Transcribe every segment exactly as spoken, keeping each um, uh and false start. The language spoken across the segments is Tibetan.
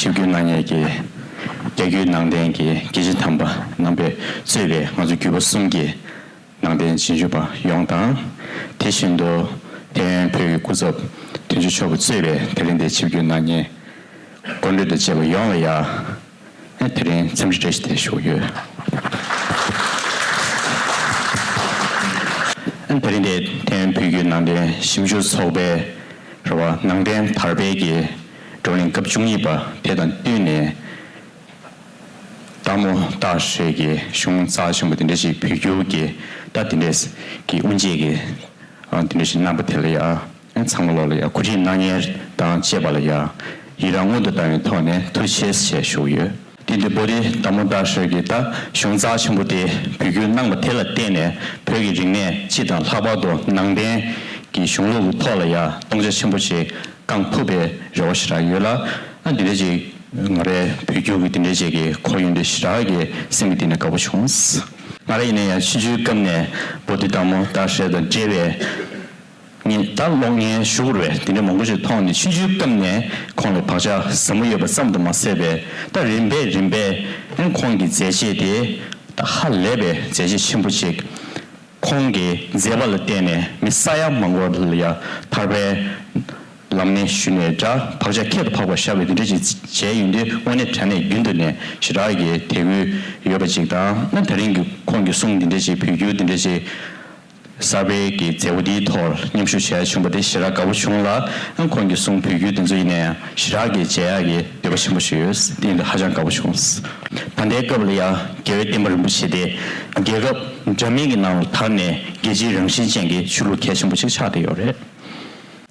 ཆིབས་བསྒྱུར་གནང་མཁན་གྱི་རྒྱ་བརྒྱུད་ནང་བསྟན་གྱི་དགེ་བཤེས་དམ་པ་རྣམ་པས་གཙོས་པའི་ང་ཚོ་བརྒྱུད་པ་གསུམ་གྱི་ནང་བསྟན་རྗེས་འཇུག་པ་ཡོངས་དང་། དེ་བཞིན་དུ་ཐེ་ཝན་བོད་ཀྱི་སྐུ་ཚབ་དོན་གཅོད་མཆོག་གིས་གཙོས་པའི་དེ་རིང་འདིར་ཆིབས་བསྒྱུར་གནང་མཁན་སྐུ་མགྲོན་དང་བཅས་པ་ཡོངས་ལ་ཡང་དེ་རིང་འཚམས་འདྲི་བཀྲ་ཤིས་བདེ་ལེགས་ཞུ་གི་ཡོད། དེ་རིང་འདིར་ཐེ་ཝན་བོད་བརྒྱུད་ནང་བསྟན་ཞིབ་འཇུག་ཚོགས་པའི་རེད་བ། ནང་བསྟན་དར་སྤེལ་གྱི་བགྲོ་གླེང་སྐབས་བཅུ་གཉིས་པ་དེ་དང་བསྟུན་ནས། སྟག་མོ་སྟག་ཧྲེ་གི་གཞུང་རྩ་ཆེན་པོ་དེ་འདྲ་ཞིག་བོད་བསྒྱུར་གྱི་ད་དེ་འདྲས་ཀྱི་དབུ་འབྱེད་ཀྱི་ཨ་དེ་འདྲ་ཞིག་གནང་པ་དེ་ལ་ཡང་ཚང་མ་ལོག་ལ་ཡང་གོ་སྒྲིག་གནང་མཁན་དང་བཅས་པ་ལ་ཡང་ཡི་རང་སྔོན་དུ་བཏང་བའི་ཐོག་ནས་ཐུགས་རྗེ་ཆེ་ཞུ་གི་ཡོད། དེ་འདི་བོད་དེ་སྟག་མོ་སྟག་ཧྲེ་གི་ད་གཞུང་རྩ་ཆེན་པོ་དེ་བོད་བསྒྱུར་གནང་པ་དེ་ལ་བརྟེན་ནས་བོད་ཀྱི་རིག་གནས་སྤྱི་དང་ལྷག་པར་དུ་ནང་བསྟན་གྱི་གཞུང་ལུགས་ཀྱི་ཐོག་ལ་ཡང་སྟོང་ཆ་ཆེན་པོ་ཞིག་རྐང་ཕུབ་པའི་རེ་བ་ཞེ་དྲག་ཡོད་ལ། ཨ་འདི་འདྲ་ཅིག་ང་རའི་བོད་བསྒྱུར་གྱི་འདི་འདྲ་ཅིག་གི་ཁོར་ཡུག་འདི་ཞེ་དྲག་གི་སེམས་ཀྱི་གཏིང་ནས་དགའ་པོ་བྱུང་། ང་རང་ཡིན་ན་ཡང་ཆུང་ཆུང་སྐབས་ནས་བོད་དེ་སྟག་མོ་སྟག་ཧྲེ་དང་འབྲེལ་བའི་ངས་ད་གློག་བརྙན་ཞུ་དགོས་རེད། འདི་འདྲ་མང་པོ་ཞིག་མཐོང་ནས་ཆུང་ཆུང་སྐབས་ནས་ཁོང་ལ་བག་ཆགས་ཟབ་མོ་ཡོད་པ་ཙམ་དུ་མ་ཟད་པའི་ད་རིམ་པས་རིམ་པས་ཨ་ཁོང་གི་མཛད་རྗེས་དེ་ད་ཧ་ལས་པའི་མཛད་རྗེས་ཆེན་པོ་ཅིག་ཁོང་གི་མཛད་པ་ལ་བརྟེན་ནས་མི་ས་ཡ་མང་པོ་ལ་ཡང་ཐར་པའི་ལམ་སྣེ་ཞུས་ནས་འདྲ་བག་ཆགས་ཁྱད་དུ་འཕགས་པ་བཞག་པའི་དེ་འདྲ་ཅིག་བྱས་ཡོང་དུས་དངོས་གནས་དྲང་གནས་རྒྱུན་དུ་ནས་ཞེ་དྲག་གི་དད་གུས་ཡོད་པ་ཅིག་དང་། ཨ་དེ་རིང་གི་ཁོང་གི་གསུང་དེ་འདྲ་ཅིག་བོད་བསྒྱུར་དེ་འདྲ་ཅིག་གསར་པའི་གི་མཛད་སྒོ་འདིའི་ཐོག་མཉམ་ཞུགས་བྱས་བྱུང་བ་དེ་ཞེ་དྲག་དགའ་པོ་བྱུང་ལ། ཨ་ཁོང་གི་གསུང་བོད་བསྒྱུར་དེ་ཚོ་ཡིན་ན་ཡང་ཞེ་དྲག་གི་མཇལ་ཡག་གི་འདོད་པ་ཆེན་པོ་ཞིག་ཡོད། དེ་ཡིན་དུས་ཧ་ཅང་དགའ་པོ་བྱུང་། ད་ལྟའི་སྐབས་ལ་ཡང་རྒྱལ་བའི་བསྟན་པ་རིན་པོ་ཆེ་དེ་རྒྱལ་ཁབ་འདྲ་མིན་གྱི་ནང་ལ་དར་ནས་རྒྱལ་སྤྱིའི་རང་བཞིན་ཅན་གྱི་ཆོས་ལུགས་གལ་ཆེན་པོ་ཞིག་ཆགས་བསྡད་ཡོད་རེད།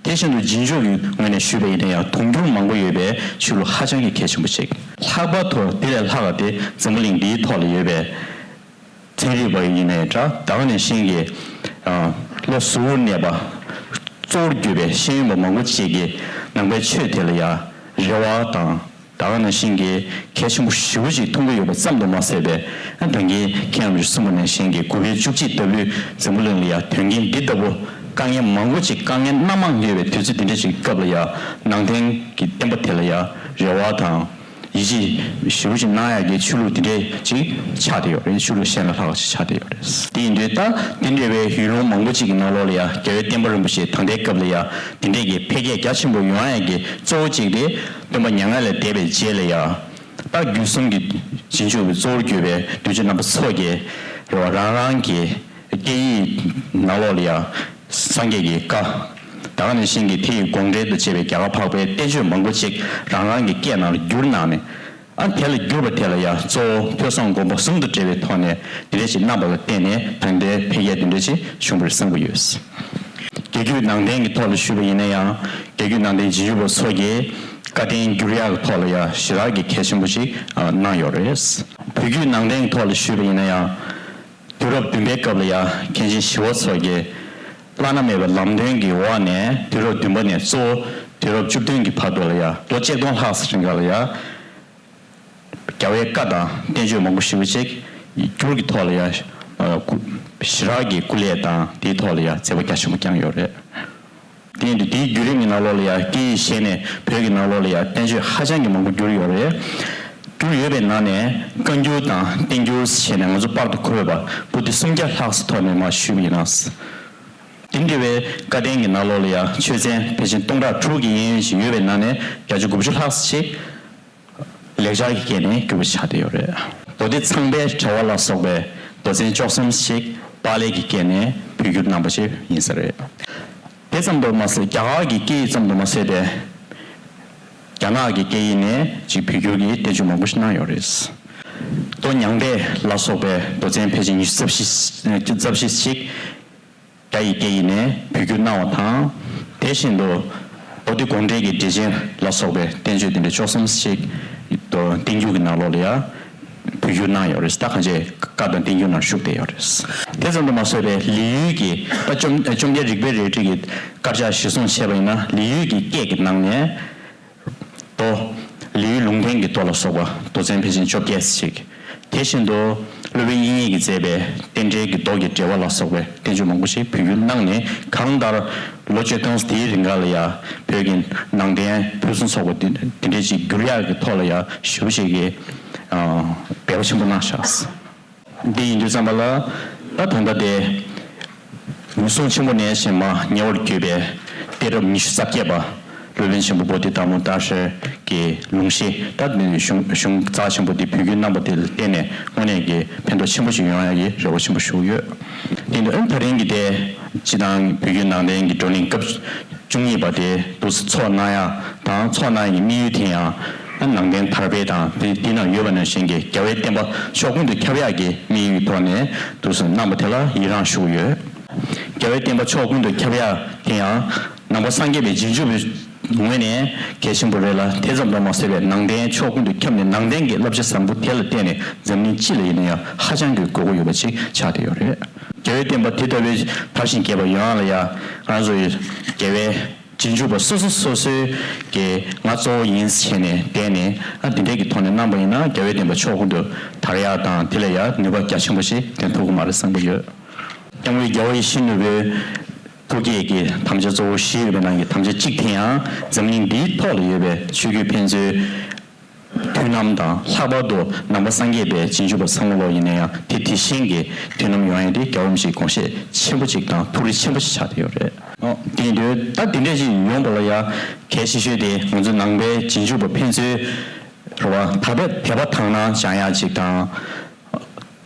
དེ་བཞིན་དུ་རྗེས་འཇུག་གི་ངོས་ནས་ཞུས་པ་ཡིན་ན་ཡང་དུང་ཕྱུར་མང་པོ་ཡོད་པའི་ཆོས་ལུགས་ཧ་ཅང་གི་གལ་ཆེན་པོ་ཅིག་ལྷག་པར་དུ་དེ་ལས་ལྷག་པ་དེ་འཛམ་བུ་གླིང་འདིའི་ཐོག་ལ་ཡོད་པའི་ཚན་རིག་པ་ཡིན་ནའི་འདྲ། ད་ག་ནང་བཞིན་གྱི་ཨ་བློ་གཟུ་བོར་གནས་པ་གཙོ་བོར་གྱུར་པའི་ཤེས་ཡོན་པ་མང་པོ་ཅིག་གིས་ནང་པའི་ཆོས་དེ་ལ་ཡང་རེ་བ་དང་། ད་ག་ནང་བཞིན་གྱི་གལ་ཆེན་པོ་ཞེ་པོ་ཅིག་མཐོང་གི་ཡོད་པ་ཙམ་དུ་མ་ཟད་པའི། ཨ་ད་གིན་མཁན་རིན་པོ་ཆེ་གསུངས་པ་ནང་བཞིན་གྱི་དགུ་པའི་བཅུ་གཅིག་ལྟ་བུའི་འཛམ་བུ་གླིང་ལ་ཡང་དོན་རྐྱེན་འདི་ལྟ་བུ་དཀའ་ངལ་མང་པོ་ཅིག་དཀའ་ངལ་སྣ་མང་ཡོད་པའི་དུས་ཚོད་འདི་འདྲ་ཅིག་སྐབས་ལ་ཡང་ནང་བསྟན་གྱི་བསྟན་པ་དེ་ལ་ཡང་རེ་བ་དང་ཡིད་ཆེས་ཞེ་པོ་ཅིག་གནང་ཡག་གི་ཆོས་ལུགས་འདི་འདྲ་ཅིག་ཆགས་བསྡད་ཡོད་རེད། ཆོས་ལུགས་གཞན་ལས་ལྷག་པ་ཅིག་ཆགས་བསྡད་ཡོད་རེད། དེ་ཡིན་དུས་ད་དེ་འདྲ་བའི་ཡུལ་ལུང་མང་པོ་ཅིག་གི་ནང་ལོགས་ལ་ཡང་རྒྱལ་བའི་བསྟན་པ་རིན་པོ་ཆེ་ད་ལྟའི་སྐབས་ལ་ཡང་དེ་འདྲས་ཀྱི་འཕེལ་རྒྱས་རྒྱ་ཆེན་པོ་ཡོང་ཡག་གི་གཙོ་བོ་གཅིག་དེ་སྟོན་པ་མྱ་ངན་ལས་འདས་པའི་རྗེས་ལ་ཡང་། ད་བརྒྱུད་གསུམ་གྱི་རྗེས་འཇུག་པའི་གཙོ་བོར་གྱུར་པའི་གདུལ་བྱ་རྣམ་པ་ཚོ་གིས་རེ་བ་རང་རང་གི་སྐད་ཡིག་ནང་ལོགས་ལ་ཡང་སངས་རྒྱས་ཀྱི་བཀའ། ད་ག་ནང་བཞིན་གྱི་དེ་ཡི་དགོངས་འགྲེལ་དང་བཅས་པའི་རྒྱ་གར་འཕགས་པའི་བསྟན་བཅོས་མང་པོ་ཅིག་རང་རང་གི་སྐད་ནང་ལ་བསྒྱུར་གནང་ནས། ཨ་དེ་ལ་བསྒྱུར་བ་དེ་ལ་ཡང་གཙོ་བོ་ཐོས་བསམ་སྒོམ་པ་གསུམ་དང་འབྲེལ་བའི་ཐོག་ནས་དེ་འདྲ་ཞིག་གནང་པ་ལ་བརྟེན་ནས་ད་ལྟའི་འཕེལ་རྒྱས་དེ་འདྲ་ཞིག་བྱུང་བར་བསམ་གྱི་ཡོད། རྒྱ་བརྒྱུད་ནང་བསྟན་གྱི་ཐོག་ལ་ཞུས་པ་ཡིན་ན་ཡང་རྒྱ་བརྒྱུད་ནང་བསྟན་རྗེས་འཇུག་པ་ཚོ་གིས་བཀའ་བསྟན་བསྒྱུར་ཡག་གི་ཐོག་ལ་ཡང་ཞེ་དྲག་གི་གལ་ཆེན་པོ་ཞིག་གནང་ཡོད་རེད། བོད་བརྒྱུད་ནང་བསྟན་གྱི་ཐོག་ལ་ཞུས་པ་ཡིན་ན་ཡང་དུས་རབས་བདུན་པའི་སྐབས་ལ་ཡང་མཁན་ཆེན་ཞི་བ་འཚོ་གིས་བླ་ན་མེད་པའི་ལམ་སྟོན་གྱི་འོག་ནས་དུས་རབས་བདུན་པ་ནས་གཙོ་བོ་དུས་རབས་བཅུ་བདུན་གྱི་བར་དུ་ལ་ཡང་ལོ་ཆིག་སྟོང་ལྷག་ཙམ་རིང་ག་ལ་ཡང་། རྒྱལ་བའི་བཀའ་དང་བསྟན་བཅོས་མང་པོ་ཞེ་པོ་ཅིག་བསྒྱུར་གྱི་ཐོག་ལ་ཡང་སྐུ་ཞེ་དྲག་གི་སྐུ་ལས་དང་དེའི་ཐོག་ལ་ཡང་མཛད་པ་རྒྱ་ཆེན་པོ་བསྐྱངས་ཡོད་རེད། དེ་ཡིན་དུས་དེའི་བརྒྱུད་རིམ་གྱི་ནང་ལོགས་ལ་ཡང་སྐད་ཡིག་གཞན་ནས་བོད་ཀྱི་ནང་ལོགས་ལ་ཡང་བསྟན་བཅོས་ཧ་ཅང་གི་མང་པོ་བསྒྱུར་ཡོད་རེད། བསྒྱུར་ཡོད་པའི་ནང་ནས་བཀའ་འགྱུར་དང་བསྟན་འགྱུར་ཞེས་ནས་ང་ཚོ་པར་དུ་འཁོད་པ་པོ་ཏི་སུམ་བརྒྱ་ལྷག་ཙམ་ཐོག་ནས་མར་ཞུས་པ་ཡིན་ན། དེ་འདྲ་བའི་བཀའ་བསྟན་གྱི་ནང་ལོགས་ལ་ཡང་ཆོས་ཚན་ཕལ་ཆེར་སྟོང་ཕྲག་དྲུག་གི་གཡས་གཡོན་ཞིག་ཡོད་པའི་ནང་ནས་བརྒྱ་ཆ་དགུ་བཅུ་ལྷག་ཙམ་ཞིག་ལེགས་སྦྱར་གྱི་སྐད་ནས་བསྒྱུར་བ་ཆགས་བསྡད་ཡོད་རེད། མདོ་སྡེ་ཚངས་པའི་དྲ་བ་ལ་སོགས་པའི་མདོ་ཚན་བཅུ་གསུམ་ཞིག་པཱ་ལིའི་སྐད་ནས་བོད་བསྒྱུར་གནང་བ་ཞིག་ཡིན་ས་རེད། དེ་ཙམ་དུ་མ་ཟད་རྒྱ་གར་གྱི་སྐད་ཡིག་ཙམ་དུ་མ་ཟད་པའི་རྒྱ་ནག་གི་སྐད་ཡིག་ནས་ཅིག་བོད་བསྒྱུར་གྱི་བསྟན་བཅོས་མང་པོ་ཞིག་གནང་ཡོད་རེད། མདོ་མྱང་འདས་ལ་སོགས་པའི་མདོ་ཚན་ཕལ་ཆེར་ཉི་ཤུ་རྩ་བཞི་རྩ་བཞི་ཞིག་རྒྱ་ཡི་སྐད་ཡིག་ནས་བོད་བསྒྱུར་གནང་བ་དང་། དེ་བཞིན་དུ་མདོ་སྡེ་དགོངས་འགྲེལ་གྱི་འགྲེལ་ཆེན་ལ་སོགས་པའི་བསྟན་བཅོས་དེ་འདྲ་བཅུ་གསུམ་ཞིག་མདོ་བསྟན་འགྱུར་གྱི་ནང་ལོགས་ལ་ཡང་བོད་བསྒྱུར་གནང་ཡོད་རེད། ད་གང་ཅི་བཀའ་དང་བསྟན་འགྱུར་ནང་བཞུགས་བསྡད་ཡོད་རེད། དེ་ཙམ་དུ་མ་ཟད་པའི་ལི་ཡུལ་གྱི་ད་བཅོམ་བཅོམ་ལྡན་རིག་པའི་རལ་གྲི་གི་དཀར་ཆག་གཞིར་བཟུང་བྱས་པ་ཡིན་ན་ལི་ཡུལ་གྱི་སྐད་ཀྱི་ནང་ནས། མདོ། ལི་ཡུལ་ལུང་བསྟན་གྱི་མདོ་ལ་སོགས་པ་མདོ་ཚན་ཕལ་ཆེར་བཅོ་བརྒྱད་ཅིག་དེ་བཞིན་དུ། སློབ་དཔོན་དབྱིག་གཉེན་གྱིས་མཛད་པའི་རྟེན་འབྲེལ་གྱི་མདོ་གི་འགྲེལ་པ་ལ་སོགས་པའི་བསྟན་བཅོས་མང་པོ་ཞིག་བོད་བསྒྱུར་གནང་ནས། གང་ལྟར་ལོ་བཅུ་སྟོང་དེའི་རིང་ག་ལ་ཡ་བོད་ཀྱི་ནང་བསྟན་ཕུན་སུམ་ཚོགས་པ་འདི་འདི་འདྲའི་ཅིག་བསྒྱུར་ཡག་གི་ཐོག་ལ་ཡ་ཞེ་པོ་ཅིག་གི་འབད་པ་ཆེན་པོ་གནང་ཤག་འདི་ཡིན་དུས་ཙམ་པ་ལ་ད་ད་ལྟ་དེ་ངན་སོང་ཆེན་པོ་ནས་བྱས་མར་ཉེ་བར་གྱུར་པའི་གཏད་རབས་ཉི་ཤུ་རྩ་བརྒྱད་པ། སློབ་དཔོན་ཆེན་པོ་པོ་ཏི་དྷརྨ་ཏ་ཤྲ་གི་ལུང་བཞི། ད་ནི་གཞུང་གཞུང་རྩ་ཆེན་པོ་འདི་བོད་བསྒྱུར་གནང་པ་དེ་ལ་བརྟེན་ནས་དངོས་གནས་ཀྱི་ཕན་ཐོགས་ཆེན་པོ་ཞིག་ཡོང་ཡག་གི་རེ་བ་ཆེན་པོ་ཞུ་གི་ཡོད། དེ་འདྲ་ཨ་ནི་ད་རིང་གི་དེ་སྤྱི་བཏང་བོད་བསྒྱུར་ནང་བསྟན་གྱི་བགྲོ་གླེང་སྐབས་བཅུ་གཉིས་པ་དེ་འདུག་སེ་ཚོགས་གནང་ཡག་དང་། ཚོགས་གནང་ཡག་གི་དམིགས་ཡུལ་དེ་ཡང་ནང་བསྟན་དར་སྤེལ་དང་། དེ་དེ་ནང་ཡོད་པ་ནང་བཞིན་གྱི་རྒྱལ་བའི་བསྟན་པ་ཕྱོགས་ཀུན་ཏུ་ཁྱབ་ཡག་གི་དམིགས་ཡུལ་ཐོག་ནས་འདུག་སེ་གནང་པ་དེ་ལ་ཡི་རངས་ཞུ་གི་ཡོད། རྒྱལ་བའི་བསྟན་པ་ཕྱོགས་ཀུན་ཏུ་ཁྱབ་ཡག་དེ་ཡང་ནང་པ་སངས་རྒྱས་པའི་རྗེས་འཇུག་པའི་ངོས་ནས་གལ་ཆེན་པོ་རེད་ལ། དེ་ཙམ་དུ་མ་ཟད་པའི་ནང་བསྟན་ཕྱོགས་ཀུན་ཏུ་ཁྱབ་ནས་ནང་བསྟན་གྱི་བསླབ་བྱ་བཟང་པོ་དེ་ལ་བརྟེན་ནས་འཛམ་གླིང་སྤྱི་ལ་ཡིན་ན་ཡང་ཧ་ཅང་གི་དགོས་མཁོ་ཡོད་པ་ཅིག་ཆགས་བསྡད་ཡོད་རེད། རྒྱལ་བའི་བསྟན་པ་དེ་ལྟ་བུའི་དར་ཞིང་རྒྱས་པ་ཡོང་ཡག་ལ་ཡང་ང་རང་ཚོ་ཡི་རྒྱལ་བའི་རྗེས་འཇུག་པ་སོ་སོ་སོ་སོའི་གི་ང་གཙོ་བོ་ཡིན་ཟེར་བྱས་ནས་བསྡད་ནས། ཨ་འདི་འདྲས་ཀྱི་ཐོག་ནས་གནང་པ་ཡིན་ན་རྒྱལ་བའི་བསྟན་པ་ཕྱོགས་ཀུན་ཏུ་དར་ཡག་དང་། དེ་ལ་ཡང་ནུས་པ་རྒྱ་ཆེན་པོ་ཞིག་ལྡན་ཐུབ་ཀྱི་མ་རེད་བསམ་གྱི་ཡོད། སྐྱབས་མགོན་རྒྱལ་བ་ཡིད་བཞིན་ནོར་བུའི་ཐུགས་བསྐྱེད་ཀྱི་དམ་བཅའ་གཙོ་བོ་བཞི་ཡོད་པའི་ནང་གི་དམ་བཅའ་གཅིག་དེ་ཡང་འཛམ་གླིང་འདིའི་ཐོག་ལ་ཡོད་པའི་ཆོས་བརྒྱུད་ཕན་ཚུན་མཐུན་ལམ་དང་། ལྷག་པར་དུ་ནང་པ་སངས་རྒྱས་པའི་རྗེས་འཇུག་པ་ཚང་མ་ལོག་ཡིན་ན་ཡང་དེ་དེ་བཞིན་གྱི་མཐུན་ལམ་ཡོང་ཡ་དེ་རྒྱལ་བ་རིན་པོ་ཆེའི་དགོངས་བཞེད་ཆེན་པོ་གཅིག་དང་ཐུགས་རེ་ཆེན་པོ་ཞིག་ཆགས་བསྡད་ཡོད་རེད། ཨོ། དེ་ཡིན་དུས་ད་དེ་འདྲས་ཅིག་ཡོང་བ་ལ་ཡ་གལ་ཆེ་ཤོས་དེ་ང་ཚོ་ནང་པའི་རྗེས་འཇུག་པ་ཕན་ཚུན་རེད་བ། ད་དཔེ་དད་པ་དག་སྣང་སྦྱང་ཡ་གཅིག་དང་།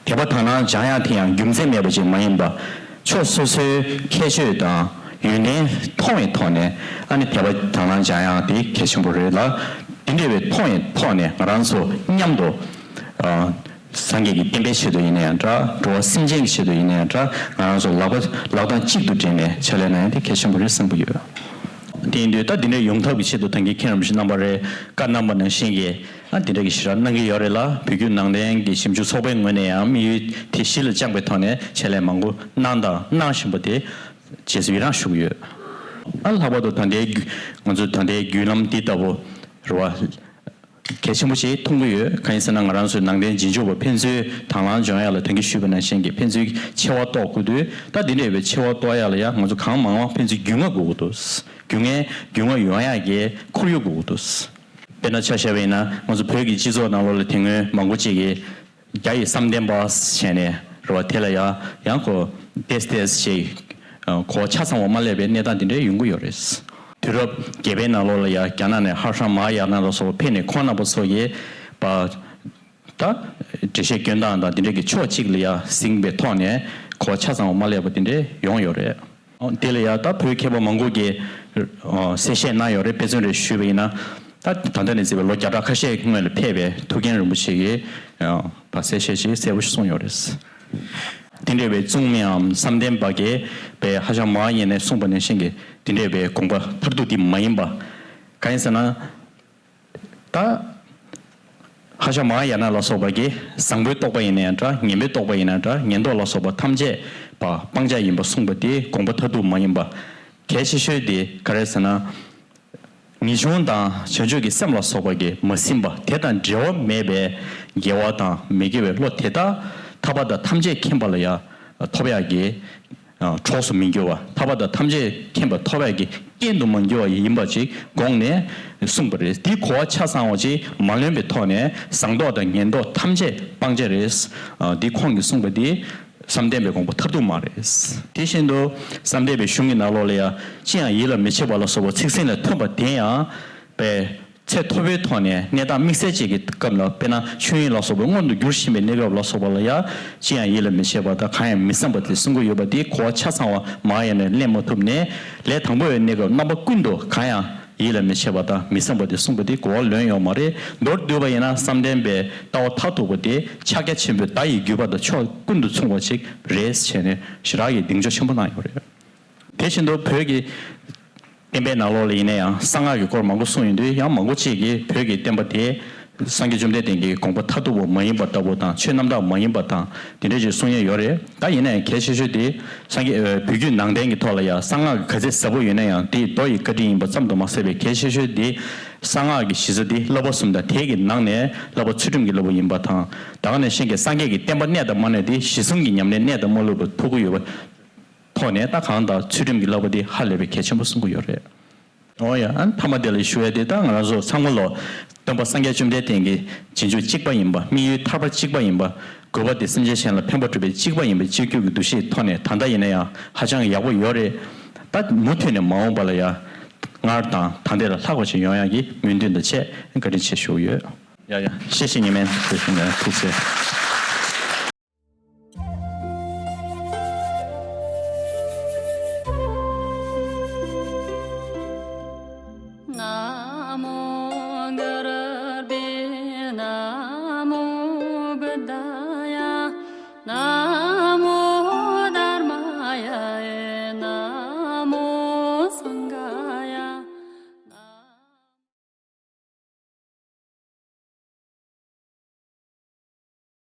དད་པ་དག་སྣང་སྦྱང་ཡག་དེ་ཡང་རྒྱུ་མཚན་མེད་པ་ཅིག་མ་ཡིན་པ། ཕྱོགས་སོ་སོའི་ཁྱད་ཆོས་དང་ཡོན་ཏན་མཐོང་བའི་ཐོག་ནས་ཨ་ནི་དད་པ་དག་སྣང་སྦྱང་ཡག་དེ་གལ་ཆེན་པོ་རེད་ལ། དེ་འདྲ་བའི་མཐོང་བའི་ཐོག་ནས་ང་རང་ཚོ་མཉམ་དུ་ཨ་སངས་རྒྱས་ཀྱི་བསྟན་པའི་ཆེད་དུ་ཡིན་ན་ཡང་འདྲ། འགྲོ་བ་སེམས་ཅན་གྱི་ཆེད་དུ་ཡིན་ན་ཡང་འདྲ། ང་རང་ཚོ་ལག་པ་ལག་གདང་གཅིག་ཏུ་སྦྲེལ་ནས་ཕྱག་ལས་གནང་ཡག་དེ་གལ་ཆེན་པོ་རེད་བསམ་གྱི་ཡོད། དེ་ཡིན་དུས་ད་དེ་འདྲ་ཡོང་ཐབས་ཀྱི་ཆེད་དུ་ད་གིན་མཁན་རིན་པོ་ཆེ་རྣམ་པ་རེ་བཀའ་གནང་པ་ནང་བཞིན་གྱི་ཨ་དེ་འདྲ་གི་ཞེ་དྲག་གནང་གི་ཡོད་རེད་ལ། བོད་བརྒྱུད་ནང་བསྟན་གྱི་ཞིབ་འཇུག་ཚོགས་པའི་ངོས་ནས་ཡང་དམིགས་ཡུལ་དེ་གཞི་ལ་བཅངས་པའི་ཐོག་ནས་ཕྱག་ལས་མང་པོ་གནང་དང་གནང་བཞིན་པ་དེ་རྗེས་སུ་ཡི་རངས་ཞུ་གི་ཡོད། ཨ་ལྷག་པར་དུ་ད་ལྟའི་ང་ཚོ་ད་ལྟའི་བརྒྱུད་ལམ་འདི་ལྟ་བུ་རེད་བ། གལ་ཆེན་པོ་ཞིག་མཐོང་གི་ཡོད། གང་ཡིན་ཟེར་ན་ང་རང་ཚོའི་ནང་བསྟན་རྗེས་འཇུག་པ་ཕན་ཚུན་དང་བླངས་སྦྱོང་ཡག་ལ་ད་གིན་ཞུས་པ་ནང་བཞིན་གྱི་ཕན་ཚུན་ཆེ་བ་རྟོགས་དགོས་དུས། ད་འདི་འདྲ་བའི་ཆེ་བ་རྟོགས་ཡག་ལ་ཡང་ང་ཚོ་གང་མང་མང་ཕན་ཚུན་རྒྱུས་མངའ་དགོས་ཀྱི་འདུག་རྒྱུས་མངའ་རྒྱུས་མངའ་ཡོང་ཡག་གི་ཁོར་ཡུག་དགོས་ཀྱི་འདུག་དཔེར་ན་ཆ་བཞག་པ་ཡིན་ན་ང་ཚོ་བོད་ཀྱི་སྤྱི་ཚོགས་ནང་ལོགས་ལ་དེ་སྔོན་མང་པོ་ཅིག་གིས་རྒྱ་ཡི་བསམ་གཏན་པ་ཟེར་ནས་རེད་བ། དེ་ལ་ཡང་ཡང་ཁོ་ཏེས་ཏེས་ཞེས་གོ་བ་ཆ་ཚང་བ་མ་སླེབས་པའི་གནས་སྟངས་དེ་འདྲ་ཡོང་གི་ཡོད་རེད། དུས་རབས་བརྒྱད་པའི་ནང་ལོགས་ལ་ཡང་རྒྱ་ནག་ནས་ཧ་ཤ་མ་ཧཱ་ཡ་ན་ལ་སོགས་པ་ཕེབས་ནས་ཁོང་རྣམ་པ་ཚོ་གིས་པ་ད་འགྲེལ་བཤད་སྐྱོན་སྟངས་དང་དེ་འདྲ་གི་ཕྱོགས་གཅིག་ལ་ཡང་ཟིན་པའི་ཐོག་ནས་གོ་བ་ཆ་ཚང་བ་མ་སླེབས་པ་དེ་འདྲ་ཡོང་ཡོད་རེད། ཨོ། དེ་ལ་ཡང་ད་བོད་མཁས་པ་མང་པོ་གིས་ཨོ་གསལ་བཤད་གནང་ཡོད་རེད། དཔེ་མཚོན་རེ་ཞུས་པ་ཡིན་ན། ད་ད་ལྟ་ནས་བརྩིས་པའི་ལོ་བརྒྱ་ཕྲག་ཁ་ཤས་སྔོན་ལ་ཕེབས་པའི་ཐུའུ་བཀྭན་རིན་པོ་ཆེ་གིས་ཨོ་ད་གསལ་བཤད་ཅིག་གསལ་པོ་ཞིག་གསུངས་ཡོད་རེད། དེ་འདྲ་བའི་མཚུངས་མིའམ་བསམ་གཏན་པ་གིས་པའི་ཧ་ཤ་མ་ཧཱ་ཡ་ན་གསུངས་པ་ནང་བཞིན་གྱི་དེ་འདྲ་བའི་དགོངས་པ་མཐར་ཐུག་དེ་མ་ཡིན་པ། གང་ཡིན་ཟེར་ན། ད་ཧ་ཤ་མ་ཧཱ་ཡ་ན་ལ་སོགས་པ་གིས་བཟང་པོའི་རྟོག་པ་ཡིན་ན་ཡང་འདྲ། ངན་པའི་རྟོག་པ་ཡིན་ན་འདྲ། ངན་རྟོག་ལ་སོགས་པ་ཐམས་ཅད་པ་སྤང་བྱ་ཡིན་པ་གསུངས་པ་དེ་དགོངས་པ་མཐར་ཐུག་མ་ཡིན་པ། གལ་ཆེ་ཤོས་དེ་ག་རེ་ཟེར་ན། ངེས་འབྱུང་དང་བྱང་ཆུབ་ཀྱི་སེམས་ལ་སོགས་པ་གིས་མ་ཟིན་པ། དེ་དང་འབྲེལ་བ་མེད་པའི་དགེ་བ་དང་མི་དགེ་བའི་བློ་དེ་དག་ཐར་པ་དང་ཐམས་ཅད་མཁྱེན་པ་ལ་ཡང་ཐོབ་ཡག་གི་གྲོགས་སུ་མི་འགྱུར་བ། ཐར་པ་དང་ཐམས་ཅད་མཁྱེན་པ་ཐོབ་ཡག་གི་རྐྱེན་དུ་མ་འགྱུར་བ་ཡིན་པ་ཅིག་དགོངས་ནས་གསུངས་པ་རེད། འདི་གོ་བ་ཆ་ཚང་བ་ཅིག་མ་ལོན་པའི་ཐོག་ནས་བཟང་རྟོག་དང་ངན་རྟོག་ཐམས་ཅད་སྤང་བྱ་རེད། འདི་ཁོང་གིས་གསུངས་པ་འདི་བསམ་གཏན་པའི་དགོངས་པ་མཐར་ཐུག་མ་རེད། དེ་བཞིན་དུ་བསམ་གཏན་པའི་གཞུང་གི་ནང་ལོགས་ལ་ཡང་ཅི་ཡང་ཡིད་ལ་མི་བྱེད་པ་ལ་སོགས་པ་ཚིག་ཟིན་ལས་ཐོན་པ་དེ་ཡང་པའི། ཚད་མཐོ་པོའི་ཐོག་ནས་གནས་སྟངས་དམིགས་བསལ་ཅིག་གི་སྐབས་ལ། དཔེར་ན་ཆོས་དབྱིངས་ལ་སོགས་པ་མངོན་དུ་འགྱུར་བཞིན་པའི་གནས་སྐབས་ལ་སོགས་པ་ལ་ཡང་ཅི་ཡང་ཡིད་ལ་མི་བྱེད་པ་དང་གང་ཡང་མི་བསམ་པ་དེ་གསུང་གི་ཡོད་པ་དེ་གོ་བ་ཆ་ཚང་བ་མ་ཧཱ་ཡ་ན་ལེན་མ་ཐུབ་ནས། ལས་དང་པོ་བའི་གནས་སྐབས་རྣམ་པ་ཀུན་ཏུ་གང་ཡང་ཡིད་ལ་མི་བྱེད་པ་དང་མི་བསམ་པ་དེ་གསུངས་པ་དེ་གོ་བ་ལོན་ཡོད་མ་རེད། མདོར་བསྡུས་པ་ཡིན་ན་བསམ་གཏན་པའི་ལྟ་བ་མཐར་ཐུག་པ་དེ་ཕྱག་རྒྱ་ཆེན་པོའི་བརྡ་ཡི་བརྒྱུད་པ་དང་ཕྱོགས་ཀུན་ཏུ་མཚུངས་པ་ཅིག་རེད་ཟེར་ནས་ཞེ་དྲག་གི་གདེང་འཇོག་ཆེན་པོ་གནང་ཡོད་རེད། དེ་བཞིན་དུ་བོད་ཀྱི་བསྟན་པའི་ནང་ལོགས་ལ་ཡིན་ན་ཡང་གསང་སྔགས་ཀྱི་སྐོར་མང་པོ་གསུངས་ཡོང་དུས། ཡང་མང་པོ་ཅིག་གིས་བོད་ཀྱི་བསྟན་པ་དེ་སངས་རྒྱས་བཅོམ་ལྡན་འདས་ཀྱི་དགོངས་པ་མཐར་ཐུག་པ་མ་ཡིན་པ་ལྟ་བུ་དང་། ཆོས་རྣམ་དག་མ་ཡིན་པ་དང་དེ་འདྲ་ཅིག་གསུང་ཡས་ཡོད་རེད། ད་ཡིན་ན་ཡང་གལ་ཆེ་ཤོས་དེ་སངས་རྒྱས་ཨ་བོད་བརྒྱུད་ནང་བསྟན་གྱི་ཐོག་ལ་ཡང་གསང་སྔགས་ག་ཚད་ཟབ་པོ་ཡོད་ན་ཡང་དེའི་མདོ་ཡི་བཀའ་དྲིན་ཡིན་པ་ཙམ་དུ་མ་ཟད་པའི་གལ་ཆེ་ཤོས་དེ། གསང་སྔགས་ཀྱི་གཞི་རྩ་འདི་བསླབ་པ་གསུམ་དང་། དེ་གི་ནང་ནས་བསླབ་པ་ཚུལ་ཁྲིམས་ཀྱི་བསླབ་པ་ཡིན་པ་དང་། ད་ག་ནང་བཞིན་གྱི་སངས་རྒྱས་ཀྱི་བསྟན་པ་གནས་དང་མ་གནས་དེ་གཞི་གསུམ་གྱི་ཉམས་ལེན་གནས་དང་མ་ལུས་པར་ཐུགས་ཁུར་ཡོད་པ་ཐོག་ནས། ད་གང་ལྟར་ཚུལ་ཁྲིམས་ཀྱི་བསླབ་པ་འདི་ཧ་ལས་པའི་གལ་ཆེན་པོ་གསུང་གི་ཡོད་རེད། འོ་ཡ། ཨ་ནི་མཐའ་མ་དེ་ལ་ཞུ་ཡ་དེ། ད་ང་རང་ཚོ་ཚང་མ་ལོ་སྟོན་པ་སངས་རྒྱས་བཅོམ་ལྡན་འདས་ཀྱི་རྗེས་འཇུག་གཅིག་པ་ཡིན་པ། དམིགས་ཡུལ་ཐར་པ་གཅིག་པ་ཡིན་པ། དགོས་པ་དེ་སེམས་ཅན་གཞན་ལ་ཕན་པ་སྒྲུབ་པའི་གཅིག་པ་ཡིན་པའི་གཅིག་གྱུར་གྱི་འདུ་ཤེས་ཐོག་ནས། ད་ལྟ་ཡིན་ན་ཡང་ཧ་ཅང་ཡག་པོ་ཡོད་རེད། ད་མུ་མཐུད་ནས་མ་འོངས་པ་ལ་ཡང་སྔར་དང་ད་ལྟའི་ལ་ལྷག་པ་ཞིག་ཡོང་ཡག་གི་སྨོན་འདུན་དང་བཅས་བཀའ་དྲིན་ཆེ་ཞུ་གི་ཡོད། ཡ་ཡ། བཤད་ཤེས་ཉི་མེད་དེ་བཞིན་ཐུགས་རྗེ་ཆེ།